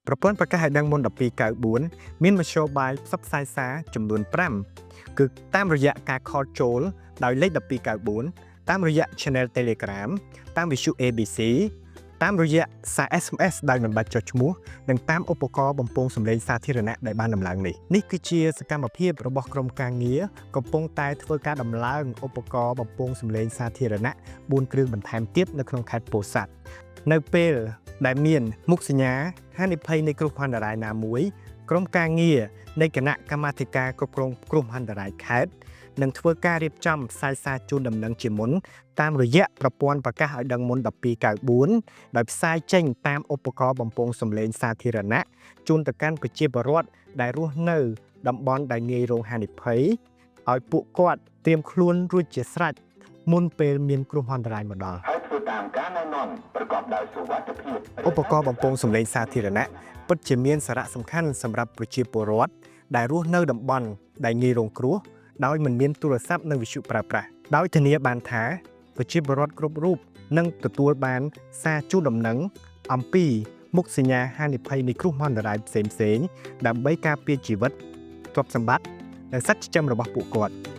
ប្រព័ន្ធប្រកាសឲ្យដឹងមុន1294មានមធ្យោបាយផ្សព្វផ្សាយសារចំនួន5គឺតាមរយៈការ call ចូលដោយលេខ1294តាមរយៈ Channel Telegram តាមវិទ្យុ ABC តាមរយៈសារ SMS ដោយមិនបាច់ចុះឈ្មោះនិងតាមឧបករណ៍បំពងសម្លេងសាធារណៈដែលបានដំឡើងនេះនេះគឺជាសកម្មភាពរបស់ក្រុមការងារកំពុងតែធ្វើការដំឡើងឧបករណ៍បំពងសម្លេងសាធារណៈ4គ្រឿងបន្ថែមទៀតនៅក្នុងខេត្តពោធិ៍សាត់នៅពេលដែលមានមុខសញ្ញាហានិភ័យនៃគ្រោះមហន្តរាយណាមួយក្រុមការងារនៃគណៈកម្មាធិការគ្រប់គ្រងគ្រោះមហន្តរាយខេត្តនឹងធ្វើការរៀបចំផ្សាយសារជូនដំណឹងជាមុនតាមរយៈប្រព័ន្ធប្រកាសឲ្យដឹងមុន1294ដោយផ្សាយចេញតាមឧបករណ៍បំពងសម្លេងសាធារណៈជូនទៅកាន់ប្រជាពលរដ្ឋដែលរស់នៅតំបន់ដែលងាយរងហានិភ័យឲ្យពួកគាត់ត្រៀមខ្លួនរួចជាស្រេចមុនពេលមានគ្រោះមហន្តរាយមកដល់ ហើយធ្វើតាមការណែនាំប្រកបដោយសុវត្ថិភាព ឧបករណ៍បំពងសម្លេងសាធារណៈពិតជាមានសារៈសំខាន់សម្រាប់ប្រជាពលរដ្ឋដែលរស់នៅតំបន់ដែលងាយរងគ្រោះដោយមិនមានទូរស័ព្ទនិងវិទ្យុប្រើប្រាស់ដោយធានាបានថាប្រជាពលរដ្ឋគ្រប់រូបនឹងទទួលបានសារជូនដំណឹងអំពីមុខសញ្ញាហានិភ័យនៃគ្រោះមហន្តរាយផ្សេងៗដើម្បីការពារជីវិតទ្រព្យសម្បត្តិនិងសត្វចិញ្ចឹមរបស់ពួកគាត់។